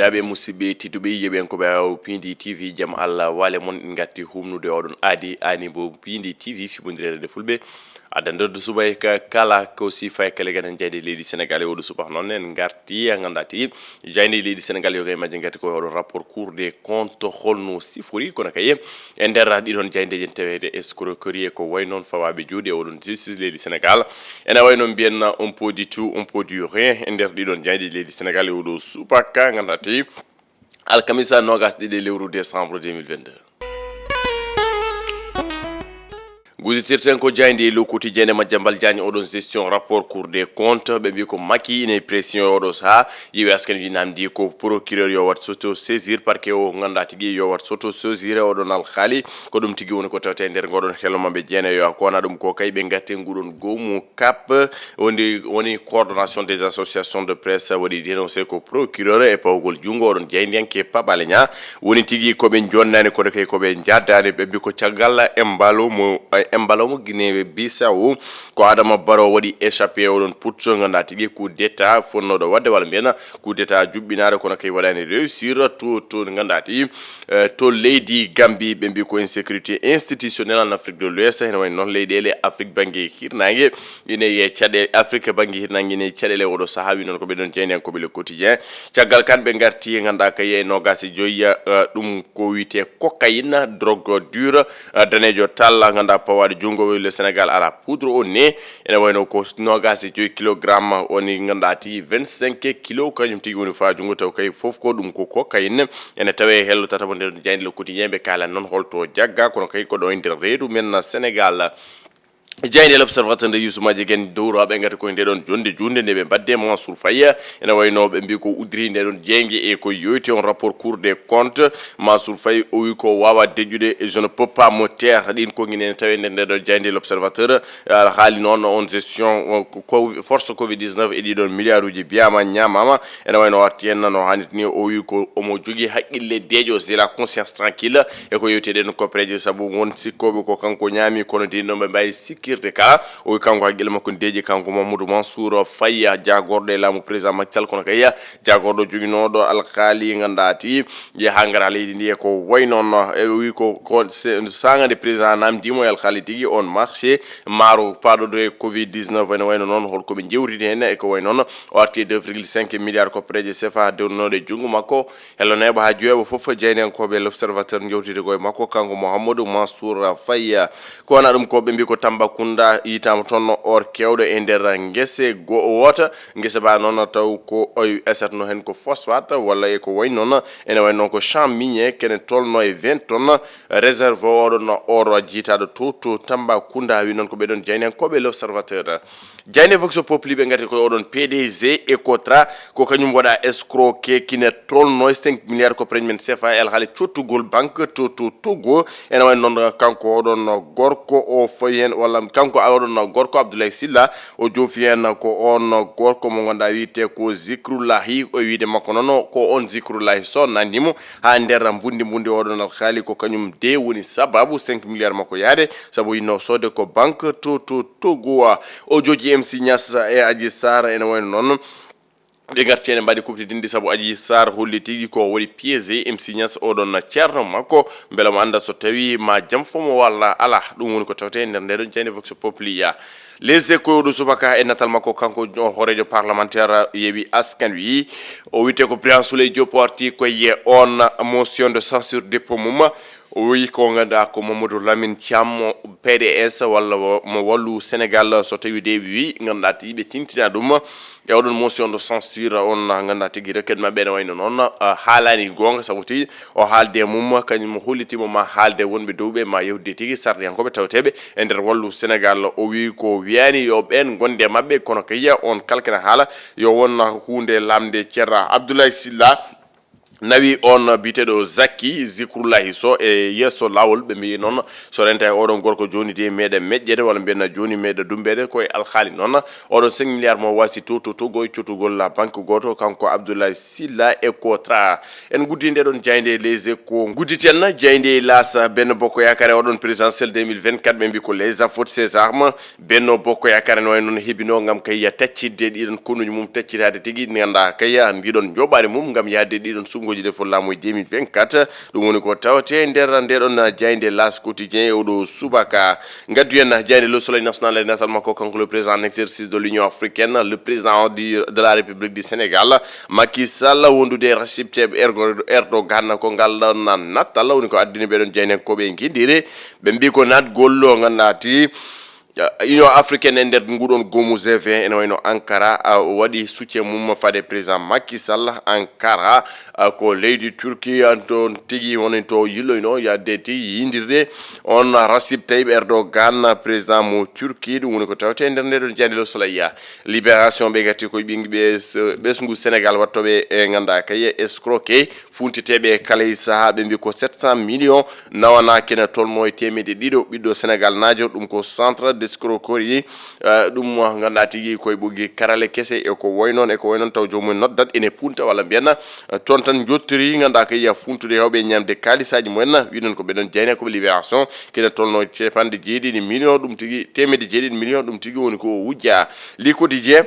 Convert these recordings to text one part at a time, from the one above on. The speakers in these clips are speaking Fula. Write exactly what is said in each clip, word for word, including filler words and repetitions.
Daaɓe musidɓe tedduɓe yeɓen ko ɓe aw Pindi T V, jam Allah wale mon. En gatti humnude oɗon aadi ani bo Pindi T V fibondireede fulɓe. Adda nder subay ka kala ko sifa e kala gadan jayde leydi Sénégal e oɗo subaka noon en garti a gandati jayde leydi Sénégal yoga e majje gatti ko oɗon rapport Cour des comptes holno sifori kono kay e nder ɗiɗon jaydeje tawede escroquerie e ko way noon fawaɓe juuɗe oɗon justice leydi Sénégal. Ene way noon mbiyen on peut du tout, on peut du rien e nder ɗiɗon jayɗi leydi Sénégal e oɗo subaka gandati alkamisa nogas ɗiɗi lewru décembre deux mille vingt-deux. Guditirten ko jayndi e lokuti jene majjambal jagne oɗon gestion rapport Cour des comptes ɓe mbi ko Macky ine pression oɗo saha yewi askan wi namdi ko procureur yo wat soto saisir parquet o ganda tigi yo wat soto saisir oɗon alhaali. Ko ɗum tigi woni ko tawte e nder ngoɗon hello maɓɓe jeenayo a kona ɗum ko kay ɓe gatti nguɗon goomu kap woni woni coordination des associations de presse waɗi dénoncé ko procureur e pawgol junngo oɗon jaydiyanke paɓale ña woni tigi koɓe jonnani kono kay koɓe jaddani ɓe mbi ko caggal embalo mo embalo mo guinée bissau ko adama baro waɗi échappé oɗon putso ganda tigi coup d'état fonnoɗo wadde walla mbiyen coup d'état juɓɓinaare kono kay waɗani réussir to to ganda ti eh, to leydi Gambie ɓe mbi ko insécurité institutionnelle en Afrique de l'Ouest hene wayno noon leyɗele Afrique bangge hirnangue ine e caɗe Afrique bangge hirnangue ine e caɗele oɗo saaha wi noon ko ɓe ɗon jeyniyankoɓe le quotidien. Caggal kan ɓe garti ganduɗa kay e nogas e joyya eh, ɗum ko wiyete cocaïne drogue dure eh, danejo talla ganduɗa pawaɗo junngo le Sénégal ala poudre o ne ene wayno ko nogas e joyi kilogramme woni ganduɗa tigi vingt-cinq kilo kañum tigi woni fa junngo taw kay fof ko ɗum ko cocaïne. Ene tawe e hello tata mo nder jayndi le quotidien ɓe kalan noon holto jagga kono kay ko ɗo e nder reedu men Sénégal. Jayndi e l'observateur nde yusumaji gen dowraɓe gati koye nde ɗon jonde junde nde ɓe mbadde mansour faye ene wayno ɓe mbi ko uddiri nde ɗon jeyge e ko yoyti on rapport Cour des comptes. Mansour faye o wi ko wawa deƴƴude je ne peux pas me taire ɗin ko gine ene tawe nder nde ɗon jayndi e l'observateur. Ala haali noon on gestion force covid dix-neuf e ɗiɗon milliard uji biyama ñamama. Ene wayno arti en no hanniti ni o wi ko omo jogui haqqille deeƴo c'est la conscience tranquille e ko yewteɗen koppereje saabu won sikkoɓe ko kanko ñaami kono de noɓe mbawi sikkirde ka o wi kanko haqqille makko deeƴi kanko mamadou mansour fayya jagorɗo e laamu président maccal kono kay jagorɗo joguinoɗo alkaali gandati. Jeeha ngara leydi ndi e ko way noon e wi ko sagade président namdimo e alhaali tigi on marché maaro paɗodo e covid dix-neuf ene wayno noon holkoɓe jewtidi hen e ko way noon o arti e deux virgule cinq milliard koppereje sefa dewnoɗe junngo makko. Hello neeɓa ha joweeɓa fof jeyniyankoɓe l'observateur jewtidi koye makko kanko mouhamadou mansour fayya. Ko wona ɗum ko ɓe mbi ko tambacounda yitama toon or kewɗo e nder guese goo wota guese ba noon taw ko oy esatno hen ko phosphate walla e ko wayi noon. Ene wayi noon ko champ minier kene tolno e vingt tonnes réserve oɗon or jiitaɗo to to tambacounda wi noon ko ɓeɗon jayniyankoɓe l'observateur. Jayne vox populi ɓe gati koye oɗon pdg e cotra ko kañum waɗa escroquer kine tolno e cinq milliard ko preñmen cfa e alhaali cottugol banque to to togo. Ene wayi noon kanko oɗon gorko o fayi hen walla kanko oɗon gorko abdoulaye silla o joofi hen ko on gorko mo ganduɗa wiyete ko zicrullahi o wiide makko noon ko on zicrullahi so nandimo ha nder mbundi mbundi oɗon alhaali ko kañum de woni sababu cinq milliard makko yaade saabu yinno sode ko banque to to togo. O joji mc ñas e aji sar ene wayno noon ɓe garti ene mbaɗi kuɓtidinde sabu aji sar holli tigi ko waɗi piégé mc ñas oɗon ceerno makko beele mo annda so tawi ma jam fo mo walla ala. Ɗum woni ko tawte e nder ndeɗon jayde vox populi ya les écoles ɗo subaka e natal makko kanko hoorejo parlementaire yewi askan wi o wiyte ko brian souley diop arti koye on motion de censure dépôt mum. O wi ko ganduɗa ko mamadou lamine thiam pds walla mo wallu sénégal so tawi de wi ganduɗa yiɓe tintina ɗum e oɗon motion de censure on ganduɗa tigi requête mabɓe ene wayno noon haalani gonga sabu tigi o haalde mum kañum hollitima ma haalde wonɓe dowɓe ma yewtude tigi sarɗiyankoɓe tawteɓe e nder wallu sénégal o wi ko wiyani yo ɓen gonde mabɓe kono kay on kalkina haala yo won hunde lamde ceerra abdoulaye silla. nawi on biyeteeɗo Zaki Zikrullahi Sow e yeeso laawol. Ɓe mbiyi noon, so renta e oɗon gorko jooni de meeɗa meƴƴeede, walla mbiyen jooni meeɗa dumbeede, ko e alhaali noon oɗon cinq milliards mo wasi to, to Togo e cotugol la banque gooto, kanko Abdoulaye Sylla e Kotra. En guddii nde ɗon jaaynde Les Échos, gudditen jaaynde L'As. Benno Bokk Yaakaar e oɗon présidentiel deux mille vingt-quatre, ɓe mbi ko les afffaires César ma. Benno Bokk Yaakaar no wayi noon heɓino ngam kay ya taccitde ɗiɗon konnuuji mum, taccitaade tigi, nganndaa kay ya ndiɗon njoɓaari mum ngam yahde ɗiɗon suɓngooji lefol laamu e deux mille vingt-quatre. Ɗum woni ko tawte nder nde ɗon jaaynde L'As Quotidien e oɗo subaka. Ngadduyen jaaynde Le Soleil National e natal makko, kanko le président en exercice de l'Union africaine, le président du, de la République du Sénégal, Macky Sall, wondude e Recep Tayyip Ergo-, Erdogan, ko ngal ɗon nattal woni ko addani ɓe ɗon jaayndiyankooɓe e ngindiri. Ɓe mbi ko naatgol o nganndaa ti, uh, Union africaine e nder nguɗon goomu G vingt, ene wayno Ankara, uh, waɗi soutien mum fade président Macky Sall. Ankara, uh, ko leydi Turquie, an toon tigi woni to yilloyno yadde tigi yindirde on Recep Tayyip Erdogan, président mo Turquie. Ɗum woni ko tawte e nder nde ɗon jaaynde Le Soleil. Libération ɓe gatti ko ɓe, ɓe, ɓesngu Sénégal waɗtooɓe e nganndaa kay escroquer, funtiteeɓe e kala e sahaa. Ɓe mbi ko sept cent millions nawana kene tolno e teemedde ɗiɗo ɓiɗɗo Sénégal naajo. Ɗum ko centre d'escroquerie, eh, ɗum mo nganndaa tigi koye ɓoggi karale kese e ko way noon, e ko way noon, taw joomum noddat ene punta walla mbiyen, eh, toon tan njottori nganndaa ko yiya funtude hewɓe ñamde kaalisaaji mumen. Wiɗon ko ɓe ɗon jayne ko ɓe Libération, kene tolno capanɗe jeeɗiɗi millions, ɗum tigi teemedde jeeɗiɗi millions, ɗum tigi woni ko o wujja. Le Quotidien,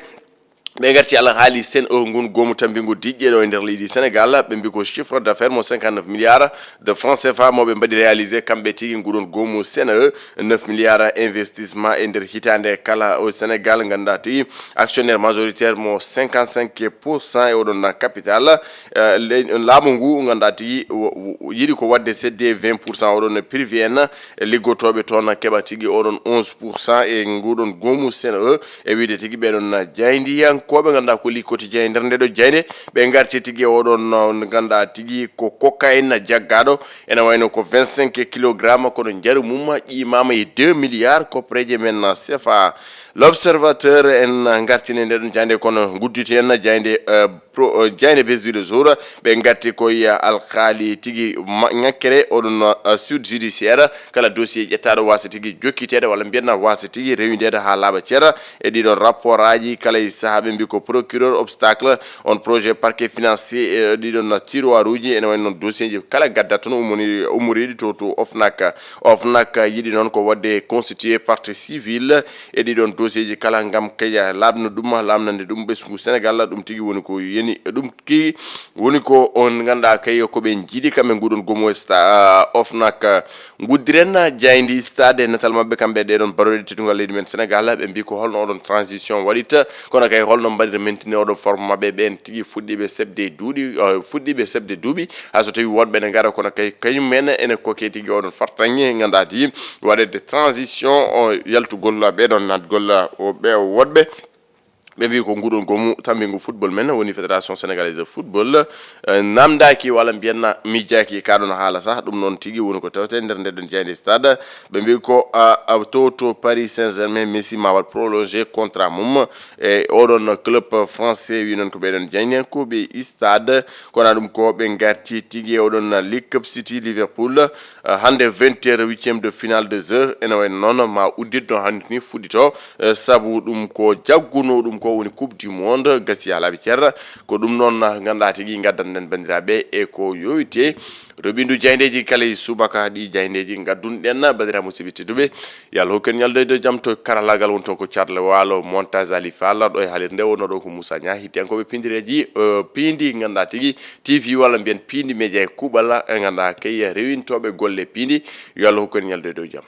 ɓe ngarti alhaali Sen'Eau, ngun goomu tambingu diƴƴe ɗo e nder leydi Sénégal. Ɓe mbi ko chiffre d'affaires mo cinquante-neuf milliards de francs C F A mo ɓe mbaɗi réalisé kamɓe tigi nguɗon goomu Sen'Eau, neuf milliards investissement e nder hitaande kala. O Sénégal nganndaa tigi actionnaire majoritaire mo cinquante-cinq pour cent e oɗon capital. Eh, le-, laamu ngu nganndaa tigi wo-, wo-, yiɗi ko waɗde sedde vingt pour cent oɗon privé en, e liggotooɓe toon keɓa tigi oɗon onze pour cent e nguɗon goomu Sen'Eau. E wiide tigi ɓeɗon jaayndiyankooɓe nganndaa ko Le Quotidien e nder nde ɗo jaaynde, ɓe ngarti tigi e oɗon, uh, nganndaa tigi ko cocaïne jaggaaɗo, ene wayno ko vingt-cinq kilogrammes, kono njaru mum ƴiimaama e deux milliards koppareeje men C F A. L'Observateur en ngartini nde ɗon jaaynde, kono ngudditi en jaaynde, uh, pro-, uh, jaaynde Bés du Jour, ɓe ngatti koye alhaali tigi ma-, ŋakkere oɗon, uh, suite judiciaire, kala dossier ƴettaaɗo waasa tigi jokkiteede walla mbiyen waasa tigi rewindeede haa laaɓa cer. E ɗiɗon rapportaaji kala e sahaa ɓe mbi ko procureur obstacle, on projet parquet financier, e ɗiɗon tiroiruuji ene wayno noon dossier ji kala gaddat toon ummori-, ummoriiɗi to, to OFNAC. OFNAC yiɗi noon ko waɗde constitué partie civile e ɗiɗon dossier ji kala ngam kaya laaɓna ɗum, laaɓnande ɗum ɓesngu Sénégal. Ɗum tigi woni ko yani, ɗum ki woni ko on nganndaa kay ko ɓe njiɗi kamɓe nguɗon goomu sta-, OFNAC. Nguddiren jayndi Stade e natal maɓɓe kamɓe ɗeɗon barooɗe teddungal leydi men Sénégal. Ɓe mbi ko holno oɗon transition waɗita, kono kay holno mbaɗir maintenir oɗon forme maɓɓe ɓen tigi fuɗɗiiɓe seɓde duuɗi, uh, fuɗɗiiɓe seɓde duuɓi, haa so tawi woɗɓe ne ngara, kono kay kañum men ene koke tigi oɗon fartaŋŋe nganndaa tigi waɗede transition o yaltugol ɓeɗon naatgol o ɓe woɗɓe. Ɓe mbi ko nguɗon goomu tambingu football men woni Fédération Sénégalaise de Football, eh, namdaaki walla mbiyen miijaaki ka ɗon haala sah. Ɗum noon tigi woni ko tawte nder nde ɗon jayndi Stade. Ɓe mbi ko, ah, ah, to, to Paris Saint-Germain, Messi ma waɗ prolongé contrat mum e oɗon club français. Wi noon ko ɓeɗon jayndi ko ɓe Stade, kono ɗum ko ɓe ngarti tigi e oɗon League Cup City Liverpool. Uh, hannde vingt heures, huitième de finale de jeu, ene wayno noon ma udditno hannde ni fuɗɗito, uh, sabu ɗum ko jagguno ɗum ko woni Coupe du Monde, gasi haa laaɓi cer. Ko ɗum noon, uh, nganndaa tigi ngaddanɗen banndiraaɓe e ko yowite. Roɓindu jaayndeeji kala e subaka ɗi jaayndeeji ngaddunɗen banndiraaɓe musidɓe tedduɓe. Yo Allah hokku en ñaldoyde jam to karallaagal woni toon ko Carle Waalo, montage Ali Fall, ɗo e haalirde wonno ɗo ko Moussa Niang, hittiyankooɓe pindireeji, uh, piindi nganndaa tigi T V walla mbiyen piindi média e kuuɓal, e nganndaa kay rewintooɓe golle piindi. Yo Allah hokku en ñaldoyde jam.